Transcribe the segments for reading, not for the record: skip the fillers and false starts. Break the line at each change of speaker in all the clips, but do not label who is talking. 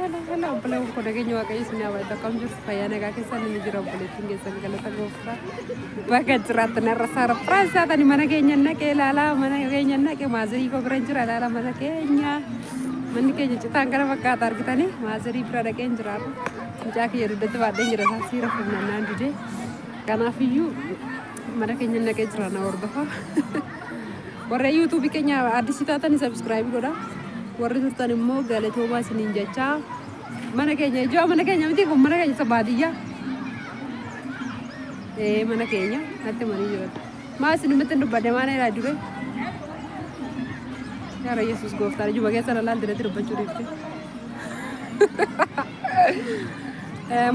Hello, hello, obboleewwan koo nageenya Waaqayyo isin haa baay'atu. Akkam jirtu fayyaa nagaa keessan ni jira obboleettiin keessan galata gooftaa. Baga jiraattan irra sarpiraayis taatani mana keenya naqee ilaalaa mana keenya naqee maazirii koo bira jira ilaalaa mana keenya. Manni keenya citaan kana fakkaata argitanii maazirii bira dhaqeen jiraadha. Mucaa kiyya dugdatti baadheen jira isaa siira fuunannaan didee. Kanaafiyyuu mana keenya naqee jira na hordofa. Warra YouTube keenya addisii taatan subscribe godha. Warri turtan immoo galatoomaa isiniin jechaa. Mana keenya ijoo mana keenya miti kun mana keenya isa baadiyyaa. Ee mana keenya natti manii jiran. Maa isinumatti hin dubbadde maana irraa dure. Yaara Yesuus gooftaan ijuma keessa na laalti natti dubbachuu dhiifte.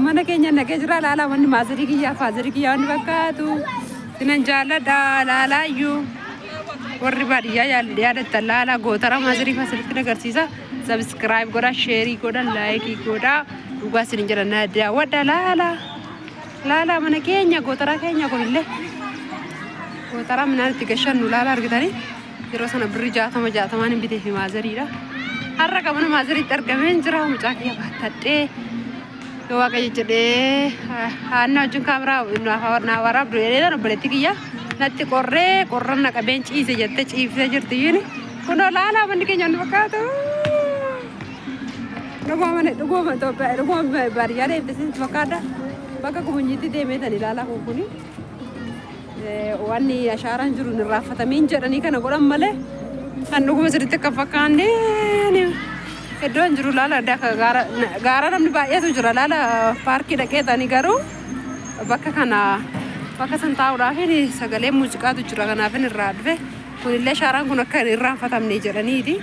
Mana keenya naqee jira laalaa manni maazarii kiyyaa faazarii kiyyaa wanni fakkaatu sinan jaalladha laalaayyuu warri baadiyyaa yaadattan laalaa gootara maazarii faasilitti agarsiisa sabiskiraayib godha sheerii godha laayikii godha dhugaa sinin jedha na daawwadha laalaa laalaa mana keenya gootaraa keenya kunillee gootaraa minaan itti gashannu laalaa argitanii Yeroo sana birri 60 60n hin biteefi maazariidha. Har'a ka mana maazariitti argameen jira mucaa kiyya baattadhee yoo waaqayyo jedhee haannaa wajjin kaameraa naa waraabdu jedhee tan obboleetti kiyya natti qorree qorran na qabeen ciise jettee ciiftee jirti yini. Kunoo laalaa manni keenya nu fakkaatu. Dhuguma mana dhuguma Itoophiyaa dhuguma baadiyyaa deemte sitti fakkaata. Bakka gumunyiitti deemee tan ilaalaa kun kuni. Wanni ashaaraan jiru hin irraanfatamiin jedhanii kana godhan malee kan dhuguma sirriitti akka hin fakkaanne iddoo hin jiru laala adda akka gaara gaara namni baay'eetu jira laala paarkii dhaqee ta'anii garuu bakka kana bakka san taa'uudhaaf sagalee muuziqaatu jira kanaaf hin irraa dhufe kunillee ashaaraan kun akka hin irraanfatamne jedhaniiti.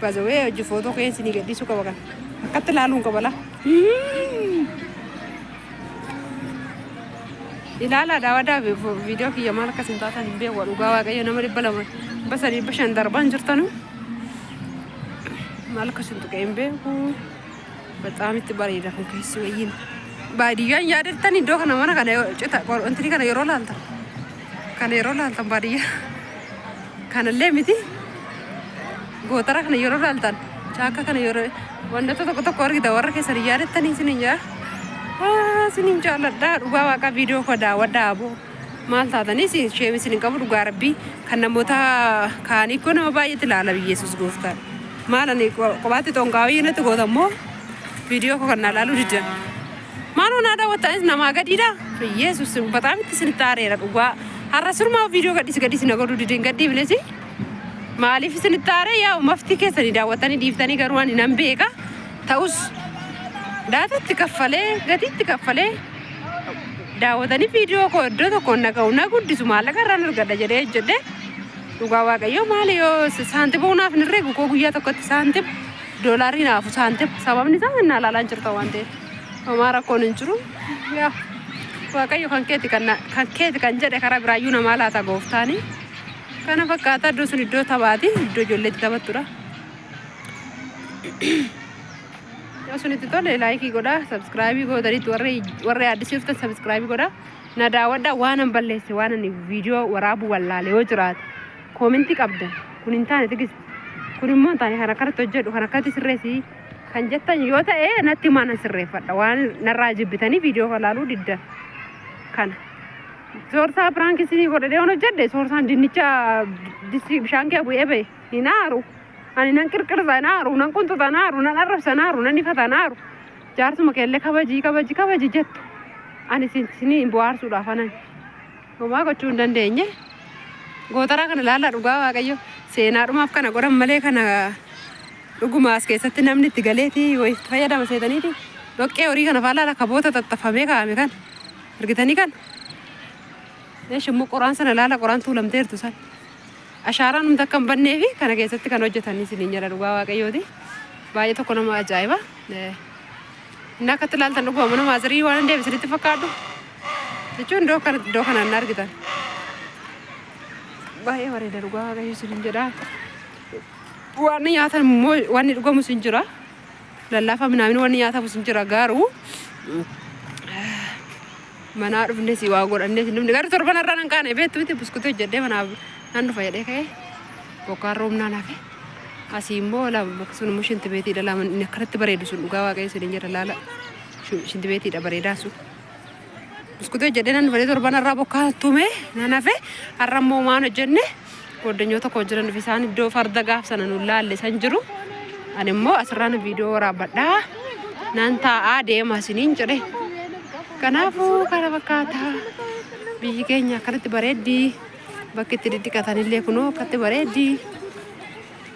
Bazawee hojii footoo keessa ni gadhiisuu qaba kan akkatti ilaaluun qaba laa. Ilaalaa daawwadhaa viidiyoo kiyya maal akkas hin taatan hin beeku dhugaa waaqayyo nama 200 300 500 darbaan jirtanu maal akkas hin tuqee hin beeku. Bexaam itti bareeda kun keessi wayyiin. Baadiyyaan yaadattan iddoo kana mana kana cita wanti kana yeroo laaltan kana yeroo laaltan baadiyyaa kanallee miti gootara kana yeroo laaltan caakka kana yeroo wantoota tokko tokko argita warra keessan hin yaadattanii isiniin jaa isiniin jaalladha dhugaa waaqaa viidiyoo koo daawwadhaa aboo maal taatanii sheem isin hin qabu dhugaa rabbii kan namoota kaanii koo nama baay'eetti ilaala biyyeessus gooftaan maal ani kophaatti xonqaawii natti goota immoo viidiyoo koo kan naa laaluu diddan Maaloo naa daawwattanis namaa gadiidha. Yesus bataam itti isinitti aareera dhugaa. Har'a sirumaa viidiyoo gadhiisi gadhiisi na godhuu dideen gadhiifnesi. Maaliif isinitti aaree yaa maftii keessanii daawwattanii dhiiftanii garuu ani nan beeka. Ta'us daatatti kaffalee gatiitti kaffalee daawwatanii viidiyoo koo iddoo tokkoon na ga'u na guddisu maallaqa irraan argadha jedhee hojjedhe. Dhugaa waaqayyoo maali yoo saantima naaf hin herreegu koo guyyaa tokkotti saantima doolaarii naafu saantima sababni isaa inni alaalaan jirta waan ta'eef. Homaa rakkoon hin jiru. Yaa Waaqayyo kan keeti kan na- kan keeti kan jedhe karaa biraayyuu namaa laata gooftaani. Kana fakkaata iddoo sun iddoo taphaati iddoo ijoollee itti taphattudha. Yoo sun itti tole laayikii godhaa sabskraayibii gootanitti warri warri addisii dhuftan sabskraayibii godhaa. Na daawwadhaa waan an balleesse waan ani viidiyoo waraabuu wallaale yoo jiraate koomentii qabdan kun hin taane tigist kun immoo hin taane kan akkanatti hojjedhu kan akkanatti sirreessi kan jettan yoo ta'e natti himaa nan sirreeffadha waan narraa jibbitanii viidiyoo kan laaluu diddan kana. Soorsaa piraank isinii godhadhee waan hojjedhe soorsaan dinnicha distii bishaan kee bu'ee ba'e hin aaru. Ani nan qirqirsa hin aaru, nan qunxuxa hin aaru, nan arrabsa hin aaru, nan ifata hin aaru. Jaarsuma keellee kabajii kabaji kabaji jettu. Ani isinii hin bohaarsuudhaaf anan. Homaa gochuu hin dandeenye. Gootaraa kana ilaalaa dhugaa waaqayyo seenaadhumaaf kana godhan malee kana Dhuguma as keessatti namni itti galeeti wayi itti fayyadama seetaniiti. Dhoqqee horii kana faa laala kaboota xaxxafamee kaa'ame kan argitanii kan. Eesh immoo qoraan sana laala qoraan tuulamteertu san. Ashaaraan humna akka hin bannee fi kana keessatti kan hojjetanii isiniin jedha dhugaa waaqayyooti. Baay'ee tokko nama ajaa'iba. Inni akkatti ilaaltan dhuguma mana maazarii waan hin deebisanitti fakkaadhu. Jechuun iddoo kana iddoo kanaan na argitan. Baay'ee bareeda dhugaa waaqayyo isiniin jedha. Wanni nyaatan immoo wanni dhugamus hin jira. Lallaafaa minaamin wanni nyaatamus hin jira garuu manaa dhufnes waa godhannes hin dhufne garuu torban irraa nan kaane beektu miti buskutii hojjedhee manaaf nan dhufa jedhee ka'ee bokkaan roobnaan hafe. Asii immoo bakka sun immoo shintibeetiidha lama inni akkanatti bareedu sun dhugaa waaqayyo isiniin jedha laala. Shintibeetiidha bareedaa sun. Buskutii hojjedhee nan dhufee torban har'aa bokkaa tume nan hafe har'a immoo maan hojjenne goddanyoota koo jiran dhufe isaan iddoo farda gaaf sana nu laalle san jiru. Ani immoo asirraan viidiyoo waraabbadhaa nan taa'aa deema isiniin jedhe. Kanaafuu kana fakkaata biyyi keenya akkanatti bareeddi. Bakki itti diddiqatanillee kunoo akkatti bareeddi.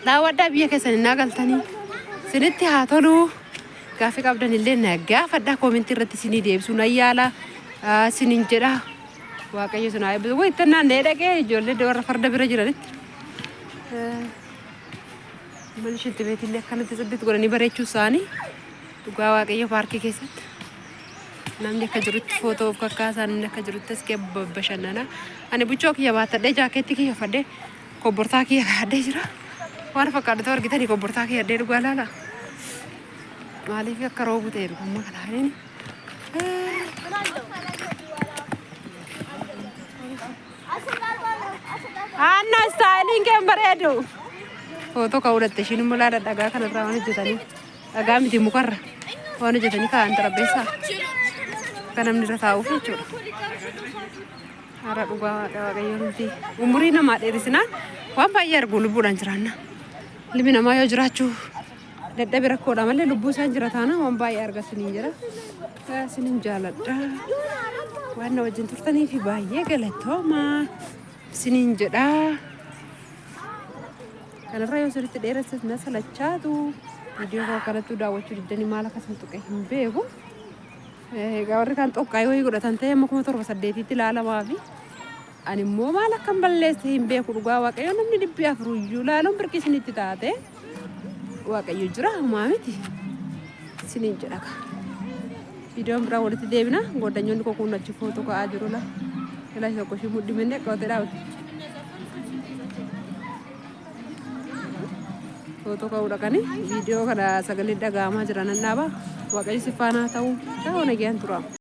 Daawwadhaa biyya keessan hin galtanii. Isinitti haa tolu. Gaaffii qabdan illee na gaafadhaa koomentii irratti isinii deebisuu nan yaala. Isiniin jedha. Waaqayyo isin haa eebbisu. Wayii itti naanna'ee dhaqee ijoollee warra farda bira jiranitti. Manni shinti beetillee akkanatti sirriitti godhanii bareechuu isaanii dhugaa waaqayyo paarkii keessatti. Namni akka jirutti footoo of kakkaasaa namni akka jirutti as kee bashannana. Ani buchoo kiyya baattadhee jaakeettii kiyya uffadhee kobbortaa kiyya kaa'adhee jira. Waan fakkaatu argitanii kobbortaa kiyya addee dhugaa laala. Maaliif akka roobu ta'e dhugummaa kana haliin. Aanna istaayiliin kee hin bareedu. Footoo ka'uu dhatte ishiin immoo laala dhagaa kanarraa waan hojjetanii. Dhagaa miti mukarra waan hojjetanii kaa'an xarapheessaa akka namni irra taa'uuf jechuudha. Haara dhugaa waaqa waaqayyo nuti umurii namaa dheerisinaan waan baay'ee argu lubbuudhaan jiraanna. Ilmi namaa yoo jiraachuu dadhabe rakkoodha malee lubbuu isaan jira taana waan baay'ee arga siniin jira. Sinin jaaladha. Waan na wajjin turtanii fi baay'ee galatooma siniin jedha. Kanarra yoo sirriitti dheeresses na salachaatu viidiyoo koo akkanattuu daawwachuu diddanii maal akka isin tuqe hin beeku. Egaa warri kaan xoqqaayii wayii godhatan ta'e amma 7800tti ilaalamaa fi ani immoo maal akkan balleesse hin beeku dhugaa waaqayyo namni 400 iyyuu ilaaluun birqii isinitti taate waaqayyo jira homaa miti isiniin jedha kaa. Viidiyoon biraa walitti deebina goddanyoonni koo kun achi footoo ka'aa jiru la. Ilaa tokko ishii mudhimenne qabatee dhaabate. Footoo ka'uu dhaqanii viidiyoo kana sagalee dhaga'amaa jira nan dhaaba. Waaqayyo si faana haa ta'u. Ciao nagayaan tura.